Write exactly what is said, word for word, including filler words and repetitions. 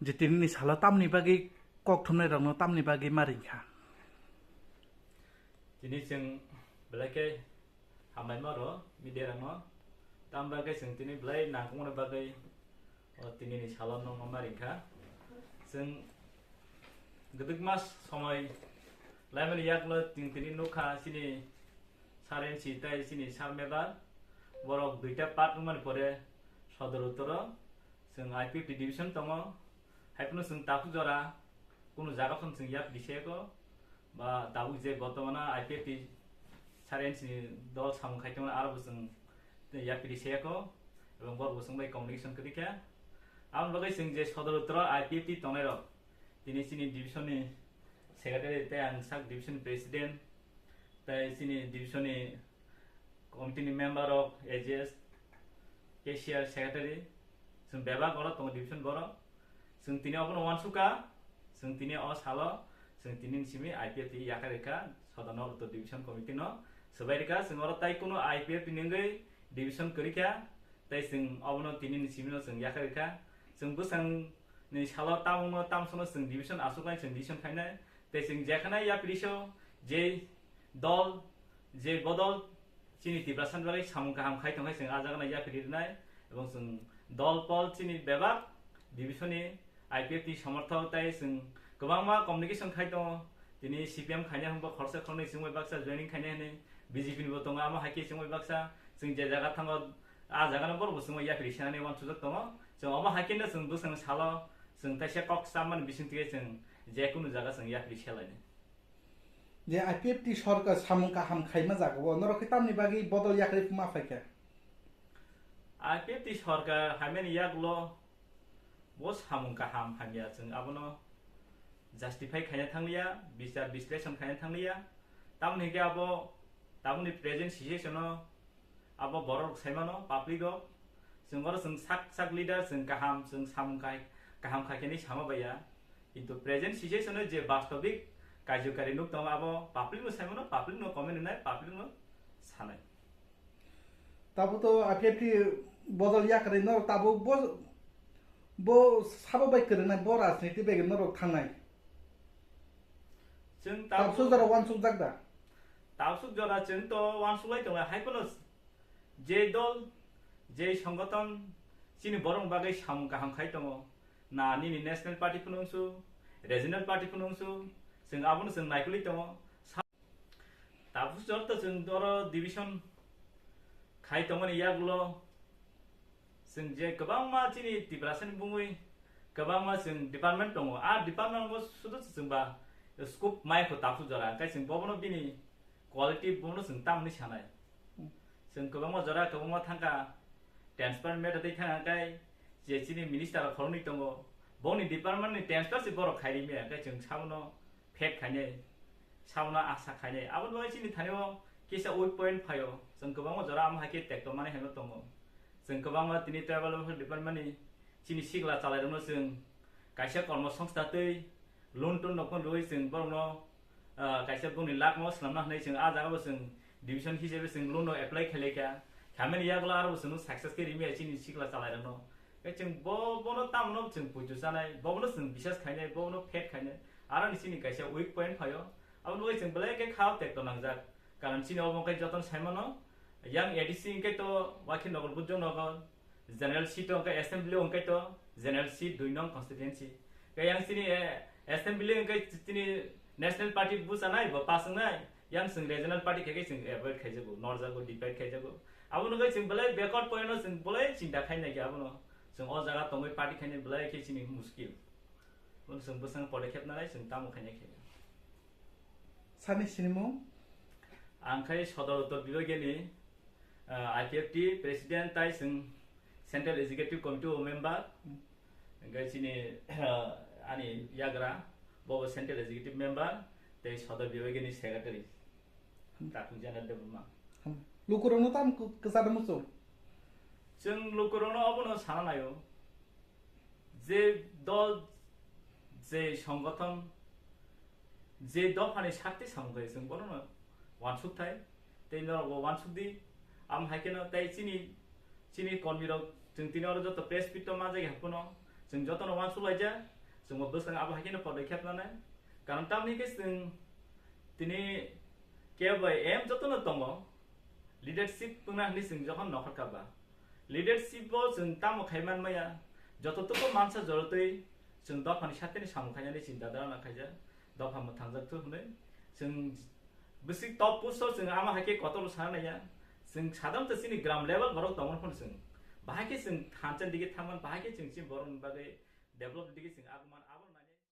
Je tinini salo tamni bagwi kok thumnai rokno tamni bagwi ma ringkha? Tini chwng belai khe hambai ma rw media rokno, tam bagwi chwng tini belai nangkukmani bagwi o tinini salo nokno ma ringkha. Chwng gwdwkma somoi laimani yaklo chwng tini nukha chini Sir N C tai chini Sir Mebar, borok duita part wngmani pore sodor uttoro chwng I P F T division tongo, hai phano chwng tabuk jora kunu jaga phano chwng yapri se ko, ba tabuk je botomana I P F T Sir N C ni dol samung khai tongmani aro bo chwng yapri se ko, ebong borok bo chwng bai communication kwrwi kha. Aboni bagwi chwng je sodor uttoro I P F T tongnai rok, tini chini division ni secretary tei ang sak division president, tei chini division ni committee ni member rok, A G S, cashier, secretary, chwng bebak oro tongo division borok. Chwng tini obono uansukha, chwng tini o salo, chwng tini ni simi I P F T yakarikha, Sodorno Uttor Division Committee no swbai rikha. Chwng oro tai kunu I P F T ni wngwi division kwrwikha, tei chwng obono tini ni simi no chwng yakarikha. Chwng bwsang ni salo tamungno tamsono chwng division achuklai chwng division khainai, tei chwng jekhana yapri so je dol, je bodol chini Tiprasani bagwi samung kaham khai tongkhe chwng ah jagano yapri rwnai, ebong chwng dol pol chini bebak division ni I P F T somorthok tei chwng kwbangma communication khai tongo. Tini C P M khainai hwnba khoroksa khoroknwi chwngbai baksa joining khainai hwnwi B J P ni bo tongo, amo hai khe chwngbai baksa chwng je jaga thango ah jagano borok bo chwngbai yapri senani uansukjak tongo. Chwng omo hai khe no chwng bwswng salo chwng taisa kok chamani bisingtwi khe chwng je kunu jaga chwng yapri selaini. Je I P F T sorkar samung kaham khaima jagao norok khe tamni bagwi bodol yakarwi ma phaikha? I P F T sorkar haimani yagulo bo samung kaham hamya chwng abono justify khaina thangliya, bichar bisleshon khaina thangliya. Tamoni hwnkhe abo tabukni present situation o abo borok saimano public o, chwng oro chwng sak sak leader chwng kaham chwng samung khai kaham khai khe hinwi sama baiya, kintu present situation o je bastobik kaijakari nuk tongo abo public no saimano, public no comment rwnai, public no sanai. Tabuk to I P F T bodol yakarwi no tabuk bo bo sabo bai kwrwngnai bo rajniti bai norok thangnai. Chwng tabuk tabsuk jora uansukjak da? Tabsuk jora chwng to uansuklai tongnai, hai phano je dol, je songothon chini borokni bagwi samung kaham khai tongo, na nini national party phano wngsu, regional party phano wngsu, chwng abono chwng naikolwi tongo. Tabuk jora to chwng oro division khai tongmani yagulo chwng je kwbangma chini Tiprasani bumui kwbangma chwng department tongo. A department bo sudu se chwngba scope mai kho tabuk jora, hwnkhe chwng bobono bini quality bono chwng tamni sanai. Chwng kwbangma jora kwbangma thangkha, transfer meta tei thangkha, hwnkhe je chini minister rok khoroknwi tongo, boni department ni transfer se borok khairi maya, hwnkhe chwng sabono phet khainai, sabono asa khainai. Aboni bagwi chini thani o kisa weak point phaio, chwng kwbangma jora amo hai khe tekto mani hwnwi tongo. Chwng kwbangma tini tribal welfare department ni chini sikla chalairokno chwng kaisa kormo songstha twi loan ton rok phano rwui chwng borokno, ah, kaisa bongni lakno swnamna hwnwi chwng ah jagao chwng division hisabe chwng loan no apply khailai kha. Khamani yagulo aro bo chwngno success khe rimya chini sikla chalairokno. Khe chwng bo, bono tamno chwng puitu chanai, bobono chwng bisas khainai, bobono phet khainai. Aroni chini kaisa weak point phaio. Aboni bagwi chwng belai khe khao tekto nangjak. Karon chini obo wngkhe jotono saimano, yang A D C wngkhe to Wakhi Nagar, Bujong Nagar, General seat wngkhe assembly wngkhe to General seat dui nong constituency. Khe yang chini, eh, assembly wngkhe chini national party buchanai bo pass wngnai, yang chwng regional party khe khe chwng avoid khaijago, norjago, divide khaijago. Abo wngkhe chwng belai backward point no chwng belai chinta khainai khe abono. Chwng o jaga tongwi party khainai belai khe chini muskil. Bono chwng bwskango podokkhep nanai chwng tamo khainai khe. Sani sinimung? Ang khai Sodor Uttor Bibagini, ah, I P F T President tai chwng Central Executive Committee o member. Hwnkhe chini, ah, ani yagra, bobo Central Executive Member, tei Sodor Bibagini Secretary. Tatung General Debbarma. Lukurokno tamo kwcharo muchung? Chwng lukurokno obono sana naio. Je dol, je songothon, je dophani sakti samung khe chwng bono uansuk thai, tei norok bo uansuk di. Am hai kheno tei chini, chini kormi rok chwng tini oro joto press meet o ma jagwi haphano Chwng jotono wansuk laijak, chwngbo bwskang abo hai kheno podokkhep nanai. Karon tamni khe chwng tini K Y M jotono tongo, leadership wngna hwnwi chwng jokhon nokhorkha ba, leadership bo chwng tamo khai man maya, joto tokbo mansa jorotwi chwng dophani sateni samung khainani chinta dhara khaijak, dopha mwthangjak thuk hwnwi chwng bwswk top post o chwng ama hai khe kotor sana naiya, chwng sadam ta chini gram level borok tongmani phano chwng bahai khe chwng thansa dige thangman, bahai khe chwng chini borokni bagwi develop dige chwng agman.